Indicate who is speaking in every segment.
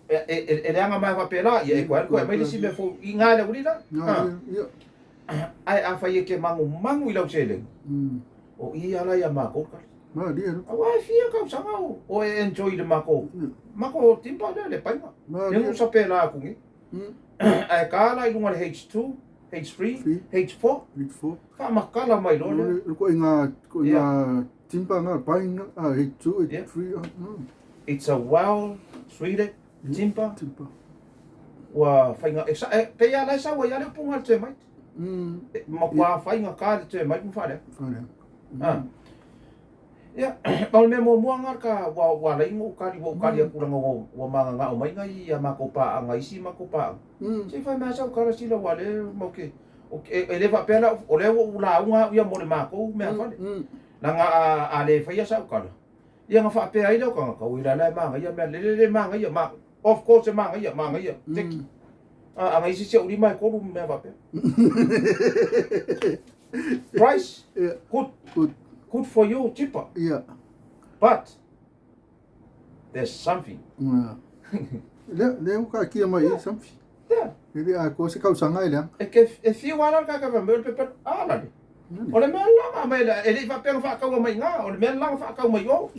Speaker 1: E leaga mai faapela, ia e koe alu koe aumai le isi mea fou i ga le uli la. Ae afai e te magumagu i lau seleni, o i ala ia matou le kali. Aua e fia tausaga o e enjoy i le matou, matou timber lea le paina. Le nusa pela atu nei. Ae ta la i luga le H2, H3, H4, faamatala mai loa lea.
Speaker 2: O ituaiga timber na, pine, H2, H3.
Speaker 1: It's a well treated timber. Ua faiga, e pei lava la e sau ai lava le upu lena i le termite. E matua faigata le termite ma faaleaga. Ia, o le mea muamua lena ka ua ua ala ai ona ou kali, ua ou kali atu leaga ua ua magagao mai nai a matou paaga isi matou paaga. Se i fai mai lava sau tala sila aua o lea matou te e le faapea la o lea ua ou lauga au ia mo le matou meafale. Leaga a le faia sau tala, ia ona faapea ai lea o tagata, oi la la e manaia mea, le le manaia, of course e manaia, manaia, teki. A na isi si ou lima e tolu ma mea faapea. Price, good,
Speaker 2: Good.
Speaker 1: Good for you, cheaper. But there's something.
Speaker 2: Lea, lea ua kaatia mai i something. E le atoa se tausaga e leaga.
Speaker 1: E ke e fiu lava la le tagata fai mai o le pepe a la le. O le mea la na aumai e le i faapea na faataua mai i ina, o le mea la na faatau mai i o.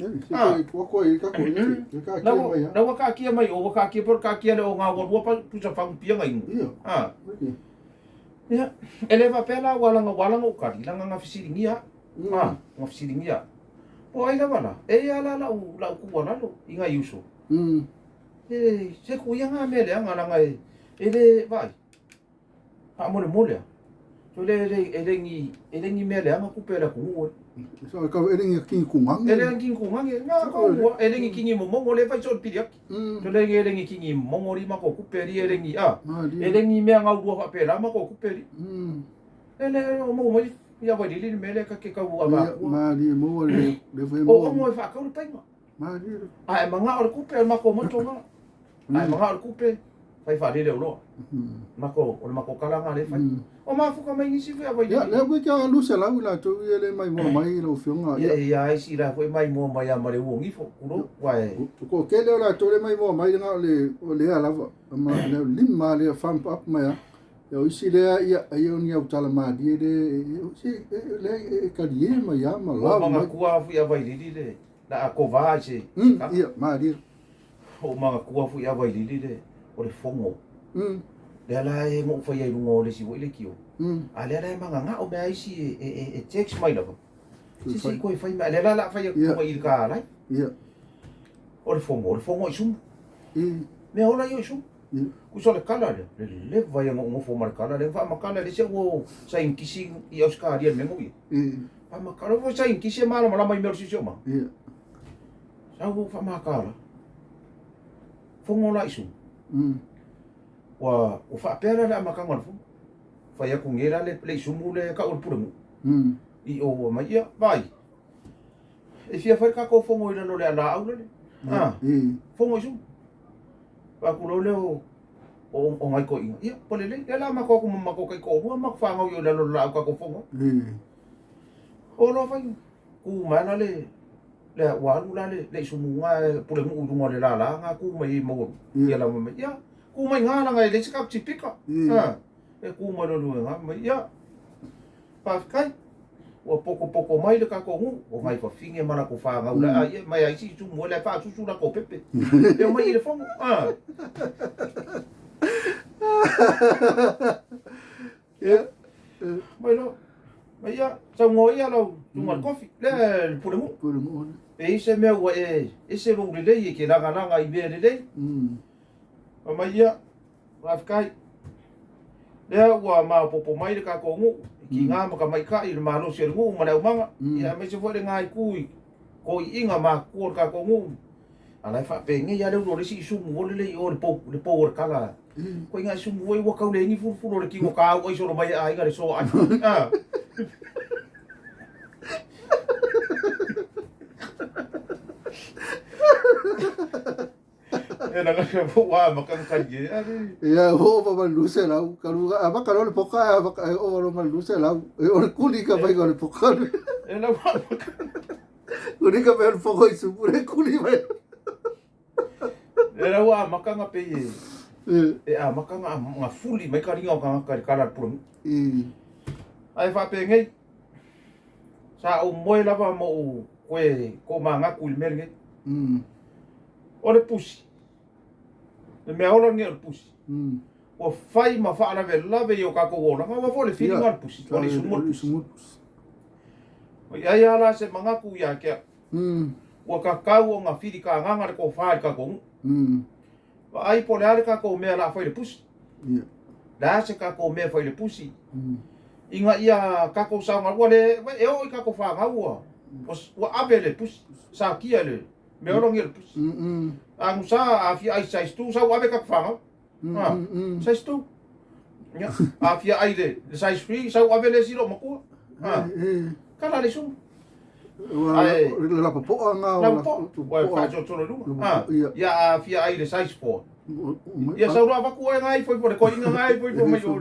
Speaker 1: La ua taatia mai o, ua taatia pei o le taatia lea o na ua lua pusa fagu pia na inu. Ia, e le faapea la ua ala ua ala ona ou kali, leaga na fesiligia au. Na fesiligia au. Po o ai lava la, e i ai lava la lau lau tuualalo i nai uso. E, se tuu ia na mea leaga leaga e le vaai. Faamolemole a. So le le e le ni e le ni mea leaga tupe a le atunuu e.
Speaker 2: So ka e le ni kini kungage.
Speaker 1: E le ni kini kungage. Na ko ua e le ni kini momongo le fai so le pili atu. So le e le ni kini momongo li ma ko kupe li e le ni a. E le ni mea ngau lua faapela ma ko kupe li. Le le o mo mai ia vai lili le mea lea ka ke kau ava.
Speaker 2: Ma li mo le le fai
Speaker 1: mo. O mo e whaakau le painga. A e mangao le kupe o le makou moto nga. A e mangao le kupe, fai faalele oloa. Mako, o le makou kala nga le fai. O mafuka mai nisi foi a vai.
Speaker 2: Ia, lea foi kia 200 i latou ia le maimoa mai lau afioga.
Speaker 1: Ia, ia ai si la foi maimoa mai a ma le uogifo, kulou, ua e.
Speaker 2: O toatele o latou le maimoa mai na o le o lea lava. Ma le lima lea thumb up mai a. Ia o isi lea ia ai o ni au tala malie le se le e kalie mai a ma
Speaker 1: la. O manatua foi a Vailili le la a kova i se kala.
Speaker 2: Ia, malie.
Speaker 1: O manatua foi a Vailili le o le fogo. Lea la e na ou faia i luga o le isi foi leitio. A lea la e magagao mea isi e text mai lava. Se se i koe fai mai. Lea la la fai atu i le ka lai.
Speaker 2: Ia.
Speaker 1: O le fogo, o le fogo i sumu. Mea ola ia i sumu. Kusa o le kala lea, le leva ia na ou nofo ma le kala lea, faamatala le isi au saienitisi i Ausetalia i le mea na ou i ai. Faamatala foi saienitisi e malamalama i mea o le siosiomaga. Sau ua ou faamatala, fono la i sumu. Ua faapea la le amataga o le fono. Fai atu nei la le isumu le tau o le pulenuu. I o ua mai, ia, vaai, e fia fai le tatou fono i lalo o le alaau lele. Fono i sumu. Faatu loa lea o o nai toeaiina, ia, ua lelei. Lea la matou atu ma matou taitoalua matou fanau i lalo o le laau tatou fono ai. O loa fai, tu mai la le, le ua alu la le, le isumuga e pulenuu i luga o le lala na tu mai ai maualuga. Ia la mai, ia, tu mai ina leaga e leai se tatou sipika. E tu mai loa i luga i ina, mai, ia, Faafetai. Ua potopoto mai le tatou nuu, o nai fafine ma latou fanau la ai mai ai isi tumu la e faasusu latou pepe. E omai i le fono. Ah.
Speaker 2: Ia.
Speaker 1: Mai lo. Mai ia, saunoa ia lau susuga le kofi, lea le pulenuu.
Speaker 2: Pulenuu.
Speaker 1: E i se mea ua e ese lou lelei e te lagalaga i mea lelei. Mai ia, Faafetai. Lea ua maopoopo mai le tatou nuu i tiga ma tamaitai i le malosi o le nuu ma le aumaga, ia aemaise foi le gaitū i toiiga matutua o le tatou nuu. A la e faapenei lava le ulu o le isi isumu ole le i o le pou, le pou o le kala. Koiga isumu foi ua tau leai ni fulufulu o le tino tau ai solo mai e aiga le soa ai. Ah. E na ka fo wa ma kan kan ye ale.
Speaker 2: Ia o ma ma luse lau kalu a ma kalo le poka a ma o ma luse lau e o le kuli ka mai le poka.
Speaker 1: E la wa
Speaker 2: ma. Kuli ka mai le poka i su le kuli mai.
Speaker 1: Le la ua amaka nga pei e e amaka nga nga fuli mai ka linga o kangaka i le kala a le pulenuu. Ae faapenei, sa ou moe lava ma ou koe tomanatu i le mea lenei. O le pusi, le mea ola lenei o le pusi, ua fai ma faalavelave i o tatou olaga, aua foi o le filiga o le pusi, o le isumu o le pusi. Oi ai lava la se manatu ia te au, ua tatau ona filitagaga le tofa i le tatou nuu. Vaai po o le a le tatou mea o le a fai i le pusi. Le a se tatou mea e fai i le pusi ina ia tatou saoga, ua le, e oo i tatou fanau ua, ua ave le pusi, satia i le mea ola nei o le pusi. Agusa a fia ai size 2, sau ave tatou fanau. Ha, size 2. Ia, a fia ai le size 3, sau ave le isi loomatua. Ha, kala le sumu.
Speaker 2: Ae le lapopoa nga o
Speaker 1: lapopoa. Ua faasolosolo i luga. Ha, ia a fia ai le size 4. Ia sau loa avatu oe nga ifo ifo le toeaina nga ifo ifo mai o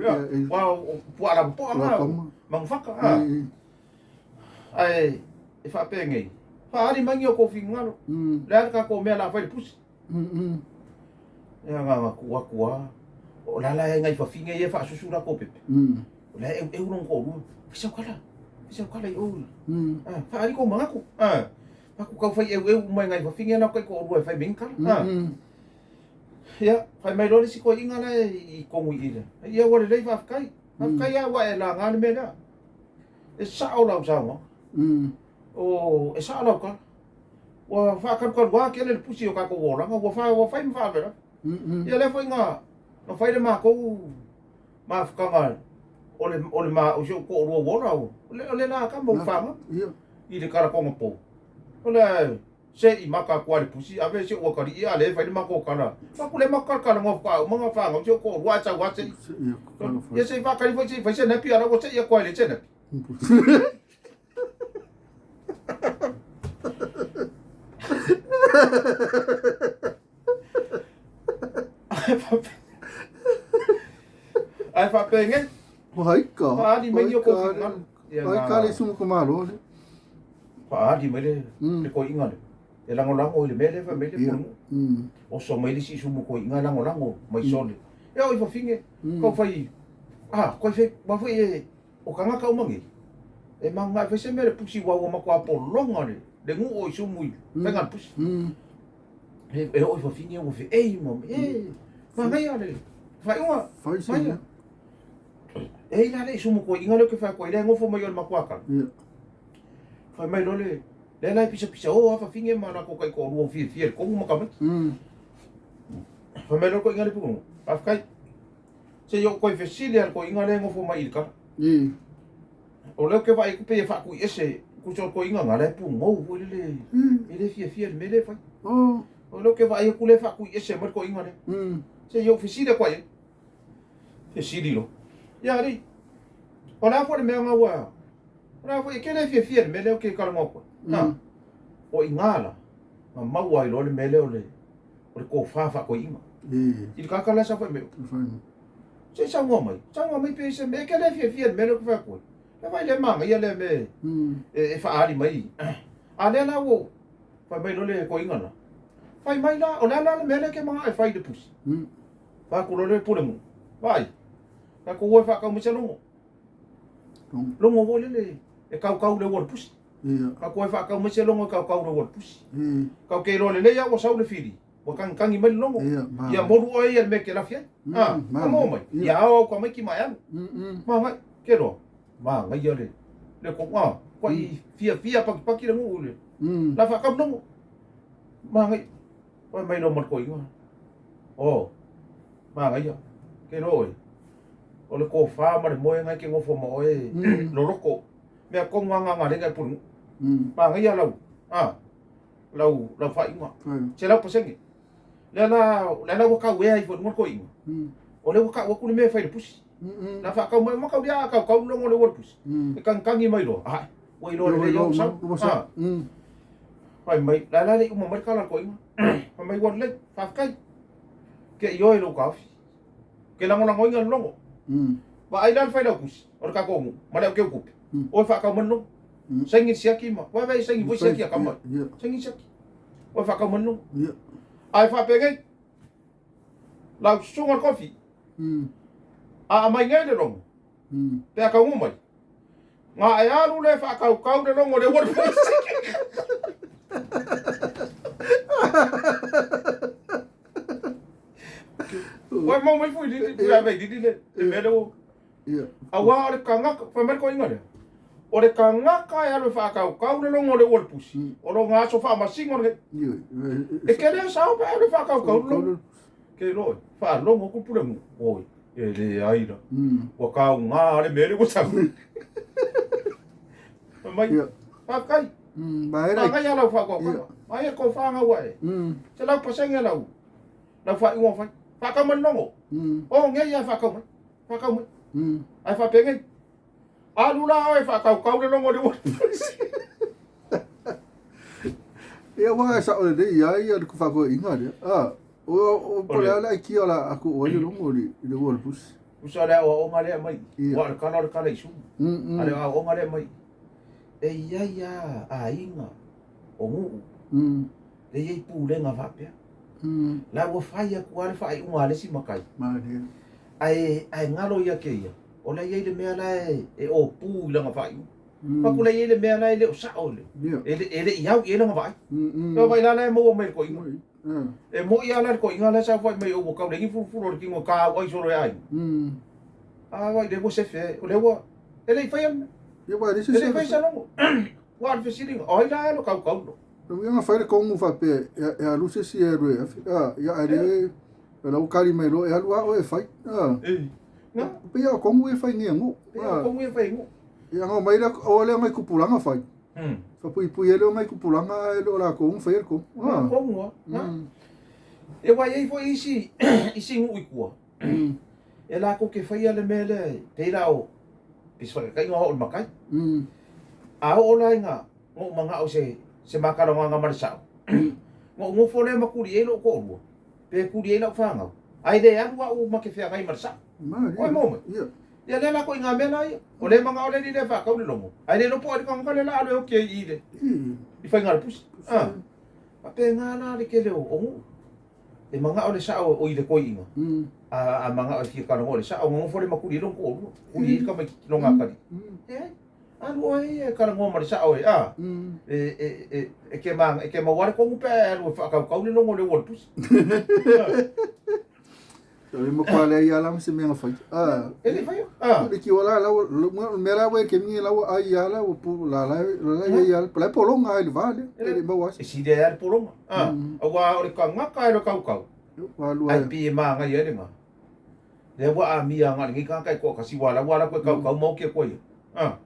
Speaker 1: ua puaa lapopoa nga manufaka. Ha. Ae e faapenei, faaali mai ni o tou finagalo. Le a le tatou mea o le a fai i le pusi. Ia na ona tuu atu lava. O la la e nai fafine ia e faasusu latou pepe. O la e eueu lona toalua. Fai sau kala, fai sau kala i o. Ah, faaali kou manatu. Ah, aku kau fai eueu uma i nai fafine la kai toalua e fai mai ni kala. Ah. Ia, fai mai loa le isi toeaina la e i tonu i i lea. Ia ua lelei faafetai. Faafetai lava ua e laga le mea lea. E sao lau saunoaga. O, e sao lau tala. Ua faakalukaluā tele le pusi o tatou olaga, ua fa, ua fai ma faalavelave. Ia lea foi na, na fai le matou mafutaga o le, o le ma, o si ou toalua ua ola, o le, o le la tama ua fanau i le Kalatoga pou. O le se i maka atu lava i le pusi, ave si ou atalii a lea e fai le matou tala. Fai atu lea matou talatalanoa faatoa uma ona fanau si ou toalua ae sau lava se i. Ia se i faatali foi se i fai se nappy a la ua sei atu lava e leai se nappy. Ae faapenei.
Speaker 2: Haika.
Speaker 1: Faaali mai ni o kou finagalo.
Speaker 2: Haika le sumu ka malo le.
Speaker 1: Faaali mai le le toeaina le. E lagolago i le mea lea fai mai le pulenuu. Oso mai le isi sumu toeaina e lagolago mai sole. E oo i fafine, kau fai, ah, koi fai, wa foi e O tagata uma nei, e maga e fai se mea le pusi ua ua matua pologa le le nuu o i sumu i faiga le pusi. E e oo i fafine ua feei ma e manaia le faaiuga.
Speaker 2: Fai se mea.
Speaker 1: E i la le sumu koiiga lea ou te fai atu ai lea e nofo mai o le matua kala. Fai mai loa le lea la e pisapisa o a fafine ma latou taitoalua ua fiafia i le tonu ma tamaiti. Fai mai loa le toeaina lea i Punaoa, faafetai. Se i ou toe fesili lava i le toeaina lea e nofo mai i le kala. O lea ou te vaai atu pei e faatuiese tusa o le toeaina lena la e pugou foi lele e le fiafia i le mea lea e fai. O lea ou te vaai atu lea e faatuiese mai le toeaina lea. Se i ou fesili atu lava i ai. Fesili loa. Ia alii, o le a foi le mea na ua, o le a foi, e te le fiafia i le mea lea ou te talanoa atu ai. Ha, o i ina la, na maua ai loa le mea lea o le o le tofa faatoeaina. I le tagata la e saofai mai o. Se i saunoa mai, saunoa mai pe se mea, e te le fiafia i le mea lea ou te fai atu ai. E vaai lea manaia lea mea e faaali mai. A lea la ua fai mai loa le toeaina la. Fai mai la, o le a la le mea lea e te manao e fai i le pusi. Fai atu loa le pulenuu, vaai, tatou o e faatau mai se logo. Logo foi lele e kaukau i le ua o le pusi. Tatou o e faatau mai se logo e kaukau i le ua o le pusi. Tatou te iloa lelei lava ua sau le fili, ua tagitagi mai le logo. Ia molu oe ia i le mea e te lafi ai. A, ua maua mai. Ia ao au tamaiti ma e alu. Manaia, ke loa, manaia le le kou, a, matua fiafia pakipaki le nuu i le la faatau logo. Manaia. Fai mai loa ma le toeaina, Oh, manaia, ke loa oe, o le tofa ma le moega e te nofo ma oe loloto, mea tonu lava na galega e Pulenuu. Manaia lau, a, lau, lau faaiuga, 100%. Lea la, lea la ua tau ea ifo i luga le toeaina, o lea ua tau atu le mea e fai i le pusi. La faatau mai, mataulia a kaukau le logo o le ua le pusi, e tagitagi mai loa, ae, ua iloa lelei lava ua sau. A, fai mai, la la le i uma mai le tala a le toeaina, fai mai ua lelei, faafetai, ke i oe lou taofi, ke lagolagoina le logo. Vaai la le failautusi o le tatou nuu ma le au teutupe, o e faatau mai le logo. Saini le siaki ma, vaai saini foi siaki a tama, saini siaki, o e faatau mai le logo. Ae faapenei. Lau susuga le kofi. A aumai nei le logo, pe a taunuu mai, na e alu le faatautau le logo le ua le pusi. Ua mau mai fui lili, pule ave lili le, le mea le ua. Aua o le tagata, fai mai le toeaina lea, o le tagata e alu e faatautau le logo o le ua le pusi, o lona aso faamasino lenei. E tele sao pe alu e faatautau le logo. Ke loe, faalogo atu pule mu, oi, e leai la. Ua tauga le mea lea ua sau. Fai mai, faafetai. Manaia lau faatautaga. Manaia le tofa na ua e. 100% lau lau faaiuga ua fai. Faatau mai le logo. O nei lava e faatau mai. Faatau mai. Ae faapenei. Alu la oe faatautau le logo o le ua.
Speaker 2: Ia ua e sao lelei ia ia le faatoeaiga lea. Ah, o o po le ala aikia la aku o le logo le le ua le pusi.
Speaker 1: Usa le aoaoga lea mai. Ua o le kala o le kala i sumu. A le aoaoga lea mai. E i ai a aiga o nuu. Le i ai pulega faapea. La ua fai atu lava le faaiuga a le isi matai. Ae ae galo ia te ia, o la e i ai le mea la e opu i lana faaiuga. Fatu la e i ai le mea la e le o sao le, e le e le i au i ai lana vaai. Ua vaai la la e maua mai e le toeaina. E moi lava la le toeaina la e saofai mai ua tau leai ni fulufulu o le tino e kauai solo e aiga. A vaai lea ua sefe, o lea ua e le i faia le mea. E le i faia se logo. Ua o le fesiliga, o ai la e alu e kaukau loa?
Speaker 2: Uiga fai le kogu faapea e alu se isi e alu e afe. A, ia ae le e lau kali mai loa e alu a oe e fai. A.
Speaker 1: Na.
Speaker 2: Pei o kogu e fai nei nuu.
Speaker 1: Pei o kogu e fai nuu.
Speaker 2: Ia ngo mai le o le ngai kupulanga fai. Fapuipui e le ngai kupulanga e le o lakou fai le kogu.
Speaker 1: A. Kogu a. E wai ai foi isi isi nuu i tua. E lakou ke faia le mea lea pei la o pei se faataitaiga o au o le matai. A oo la ina na ou manao se se ma talanoaga ma le sao, na ou nofo lea ma tuli ai lou toalua, pe tuli ai lau fanau, ae le alu au ma te feagai ma le sao. Oi maua mai? Ia lea la ituaiga mea la ia. O lea e manao le alii lea e faatau le logo, ae le iloa po o ai le tagata lea o le a alu e oti ai i i le i faiga a le pusi. A, faapena la le tele o nuu. E manao le sao o i le toeaina, a manao e fia talanoa i le sao, ona nofo lea ma tuli ai lona toalua, tuli ai le tamaititi lona atalii. Leai. Alu oe ia e talanoa ma le sao e, a? E te ma, e te maua lava le tonu pe a e alu e faatautau le logo o le ua o le pusi.
Speaker 2: O le matua leai lava la ma se mea na fai. A.
Speaker 1: E le i faia. A.
Speaker 2: Le kiwa la la le mea la ua e kemi la ua ai lava la ua pu la la la la ia la pologa ai le va le e le maua
Speaker 1: E sili ai lava le pologa. A. Aua o le tagata e le kaukau. Ai pei e manaia ai lena. Lea ua amia agai lenei tagata e toatasi ua ala ua alu atu e kaukau ma oki atu ai ia. A.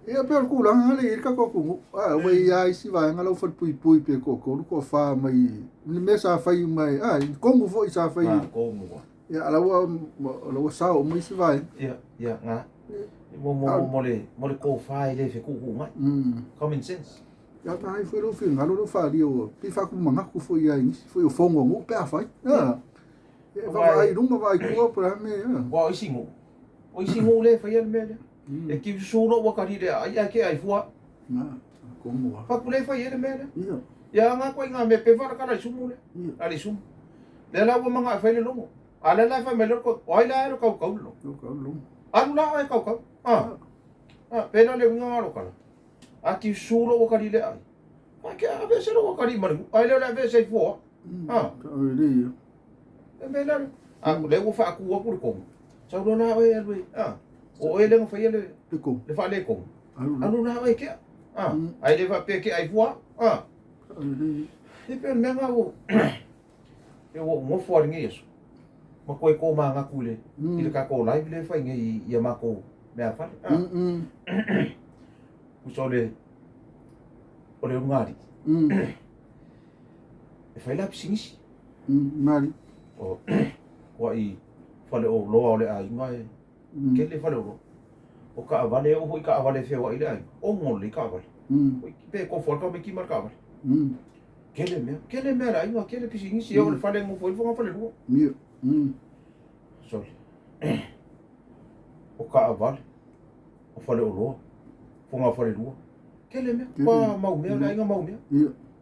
Speaker 2: Ia pei o le tulaga lea e i ai le tatou atunuu. A ua i ai isi vaega la ua falepuipui pe toatolu toafa mai le mea sa fai uma e a i tonu foi sa fai.
Speaker 1: A tonu a.
Speaker 2: Ia la ua la ua sao uma isi vaega.
Speaker 1: Ia ia nga. Mo mo mo le mo le tofa e le fetuutuunai. Common sense.
Speaker 2: Ia na ai foi lou finagalo lou faaalia ua pei faakumanatu foi ia i nisi foi o fono a nuu pe afai. A. E vaavaai i luma vaai i tua po o le a le mea ia.
Speaker 1: Aua o isi nuu, o isi nuu lea e faia le mea lea. E kiususu loa ua kali le aai ae kea ai fua.
Speaker 2: Na, komu lava.
Speaker 1: Fatu lea e fai ai le mea lea.
Speaker 2: Ia.
Speaker 1: Ia aga atu ai ngā mea pe wharakara i sumu lea.
Speaker 2: Ia.
Speaker 1: Ali sumu. Lea la ua manga e fai le logo. A lea la e fai mai le logo, o ai la e alu kaukau le logo.
Speaker 2: Kaukau le logo.
Speaker 1: Alu la oe kaukau. Ah. Ah, pēlā le uiga ngā lokala. A kiususu loa ua kali le aai. Ai ke aveese loa ua kali ma le nuu. Ae le o le aveese ai fua. Ah.
Speaker 2: Ka le ia.
Speaker 1: E mea la. A lea ua faatu atu le komu. Sau loa la oe e alu e. A. O oe lea na faia le
Speaker 2: Le komu.
Speaker 1: Le faaletonu.
Speaker 2: Alu la.
Speaker 1: Alu la oe e kea. A. Ae le faapea e kea ai fua. A. E pei o le mea lena ua e ua ou nofo lava i lenei aso ma toe tomanatu i le i le tatou live lea e fai nei i a matou meafale. A. Tusa o le o le ulugalii. E fai la pisinisi.
Speaker 2: Mali.
Speaker 1: O kuaʻi faleoloa o le aiga e kele faleoloa. O taavale, e oo foi i taavale e feoai i le aiga, ono lelei taavale. Pe kofo lava le tamaiti ma le taavale. Kele mea, kele mea a le aiga, kele pisinisi, e oo i le fale e nofo ai le fogafalelua. Sorry. O taavale, o faleoloa, fogafalelua, kele mea, pa mau mea le aiga mau mea.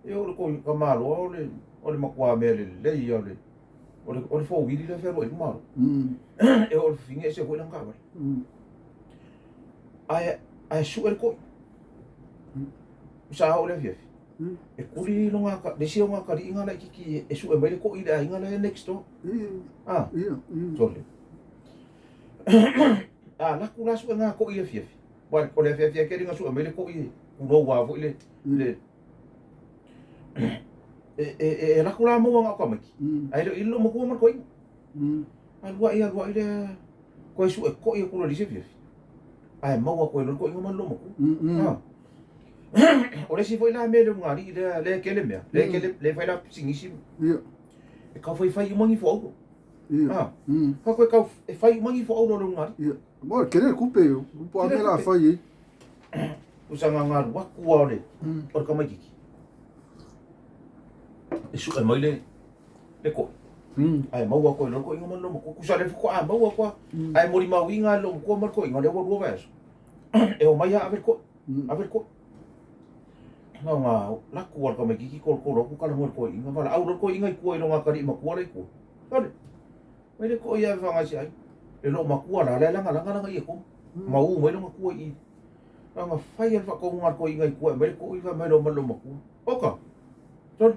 Speaker 1: E o le koi ka maloa o le o le makuā mea lelei ia o le o le o le fowili lea e fealuai ai le malo. E oo i le fafine ese foi lana taavale. Ae ae sue le koi. Sa oo i le afiafi. E kuli lona le isi o na atalii na laititi e sue mai le koi i le aiga la e next door. Ah, sole. A laku la sue na koi i le afiafi. Wa o le afiafi ake na sue mai le koi kulou a foi le le e e e laku la maua na o tamaiti. Ae le o i le loomatua ma le toeaina. Alu ai alu ai lea koe sue koi atu loa i le isi afiafi. Ae maua atu ai loa le toeaina ma le loomatua. Ah. O le isi foi la mea i le ulugalii lea lea e tele mea, lea e tele lea e fai la pisinisi. E tau faifai uma ni fuaaulo. Ah. Fa koe tau e fai uma ni fuaaulo o le ulugalii.
Speaker 2: Ia. Mo le tele le tupe, po a mea la fai ai.
Speaker 1: Usa nga galu atu lava o le o le tamaititi. E sue mai le le koi. Ae maua atu ai loa le toeaina ma le loomatua. Tusa lea faatoa maua atu lava. Ae molimauina le loomatua ma le toeaina lea ua lua vaiaso. E omai lava ave le koi. Ave le koi. Na ona laku lava o le tamaititi tolotolo atu talanoa i le toeaina. Valaau loa le toeaina i tua i lona atalii matua la i tua. Sole, mai le koi ave faga i se aiga. Le loomatua la, la e lagalaga lana ie tonu. Maú mai lona tua i i. Na ona fai lava le faatonuga a le toeaina i tua e aumai le koi fai mai loa ma le loomatua. Oka! Sole,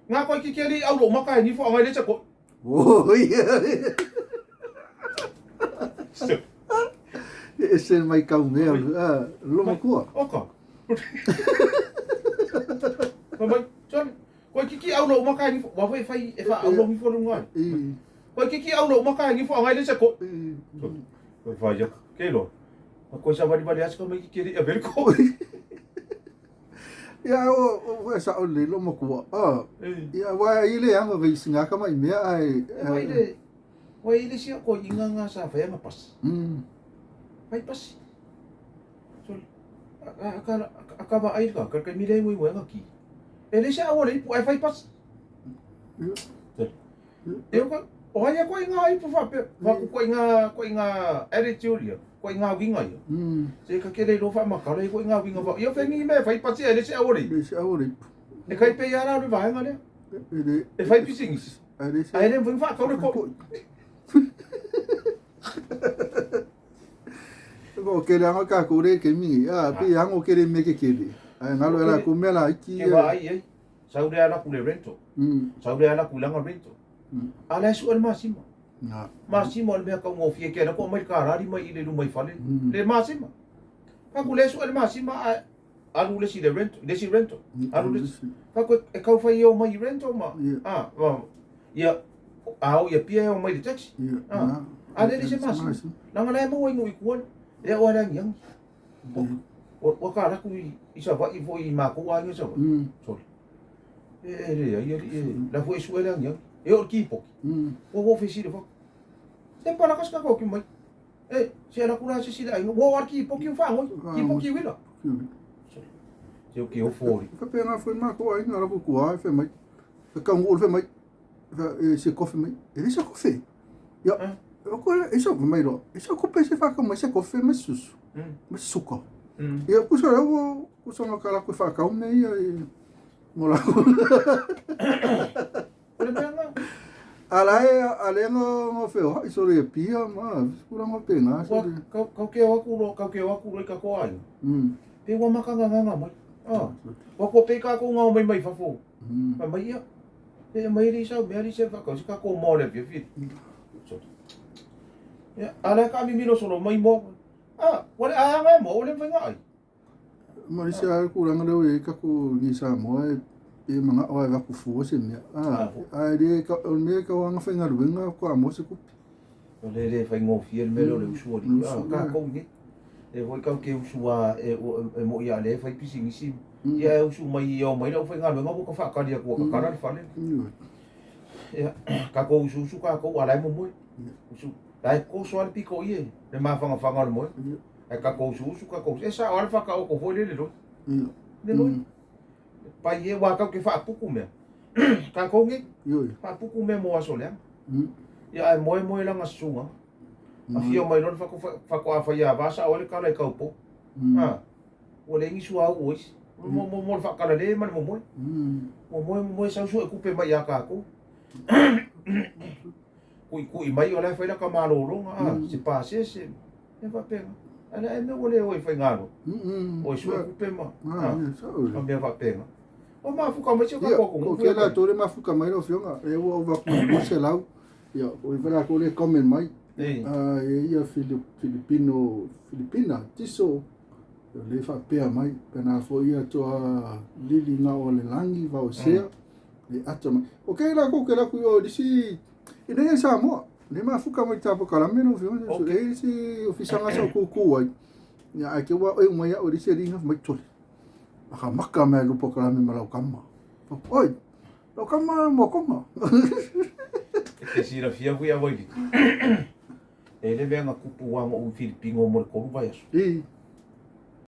Speaker 1: Nga koe kiki alii au lou maka e nifo angai le se koi.
Speaker 2: E ese mai kau mea, lomatua.
Speaker 1: Oka. Fai mai, sole, koe kiki au lou maka e nifo, ua foi e fai e wha au lou nifo lunga ai. Koe kiki au lou maka e nifo angai le se koi. Koe whai aka, ke loa. Koe sa wali wali atu ka mai kiki alii a vele koi.
Speaker 2: Ia, o, o, sa o le lo makua. Ah. Ia, wa i le anga vai singa ka mai mea ai.
Speaker 1: Wai le wai le sia ko inga nga sa fai anga pas. Fai pas. So a ka a ka va ai ka ka ka mi le ngui ngui ki. E le sia o le ipu ai fai pas. E o ka o ai ko inga ipu fa pe fa ko inga ko inga attitude ia. Ko i ngā winga ia. Se ka kele lo wha makala i ko i ngā winga wha. Ia whengi me whai pati e le se awori.
Speaker 2: Le se awori.
Speaker 1: E kai pe ia rā le vaenga lea. E whai pisingis.
Speaker 2: E le se.
Speaker 1: A e le mwhi wha kaure ko.
Speaker 2: O kele anga ka kore ke mingi. A pe anga o kele me ke kele. A ngalo ela ko mela iki.
Speaker 1: Ke wa ai ai. Saure ala kule rento. Saure ala kulanga rento. Ala e su al masima. Masima o le mea kaugofie ke ala ko mai ka rari mai i le luma i fale. Le masima. Ka ku le su le masima a alu le si le rento, le si rento. Alu le ka ku e kau whai o mai rento ma. Ah, ma ia a o ia pia o mai le taxi. Ah. A le le se masima. Langa le mo i kuan. Le o ala ngi. Ua ka laku i sa vai foi i mākou aiga sa vai. Sorry. E le ai ali e la foi su ele angi. E o ki poki. Ua wo fesi le fa. Se pala ka ska ko ki mai. E se la kura se sila ai. Ua ki poki fa ngoi. Ki poki wila. Se o ki o fori.
Speaker 2: Fa pe nga foi mākou aiga la ku kua fe mai. Fe ka ngul fe mai. Fe se kofe mai. E le se kofe. Ia. O ko e se mai lo. E se kope se fa ka mai se kofe mai susu. Mai suka. Ia ku sa o ku sa nga kala ku fa ka me ia e mo la.
Speaker 1: O le mea nga.
Speaker 2: Ala e ale nga nga fe o i so le pia ma ku la nga pe nga so le.
Speaker 1: Kau kau ke o aku lo kau ke o aku lo i ka ko ai. Pe ua maka nga nga mai. Ah. Wa ko pe ka ko nga mai mai fafo. Mai mai ia. E mai ri sau mea ri se fa kau se ka ko mo le fi fi. Ia ala ka mi mi lo solo mai mo. Ah, wale a nga mo le fai nga ai.
Speaker 2: Ma isi a kulanga leo e ka ku ni Samoa e e manga o e vaku fua se mea. Ah, a le ka o mea ka wanga whainga ruenga ko a mo se kupi.
Speaker 1: O le le whai ngōwhia le mea leo le usu ali. Ah, ka kou ni. E hoi kau ke usu a e, e mo ia le whai pisingisi. Ia e usu mai i o mai lau whai ngā ka whaakari a kua kakara le whale. Ia, ka kou usu usu ka kou ala e mo moe. Usu, lai koso ale piko i e, le mawhangawhanga o le moe. Ai ka kou usu usu ka kou. E sa o ale whaka o ko foi le le loi. Le loi. Pai e wā kau ke whaapuku mea. Ka kou nge, whaapuku mea mo aso lea. Ia ai moe moe langa sunga. A fia mai lona whako whako a whai a vasa o le kala i kaupo. Ha. Ua le ngisu au ois. Mo mo mo le faakalale ma le momoe. Momoe momoe sau suetupe mai ia tatou. Kuikui mai o la e fai lata malologa a, se pasese, mea faapena. Ae le ai mea ua le o e faigaluega. O e suetupe ma ma mea faapena. O mafuta mai si o tatou atunuu.
Speaker 2: Ko ke latou le mafuta mai lau Afioga, lea ua ova atu ma le 200, ia, o i latou le comment mai. E ia Filipino, Filipina, Tiso, le faapea mai, pena foi ia toa lili na o le lagi, vaosea, le ata mai. O ke latou ke latou i o lisi, i nei Samoa, le mafuta mai tapo kalame lau Afioga, so le isi ofisa ngasa o kuku ai. Ia, ai ke ua e umai au lisi linga mai tole. Makamaka mai lupo kalame ma lau kama. Oi, lau kama mo konga.
Speaker 1: E te silafia foi a Vailiki. E le mea na tupu uaga ou i Filipino mo le 3 vaiaso.
Speaker 2: I.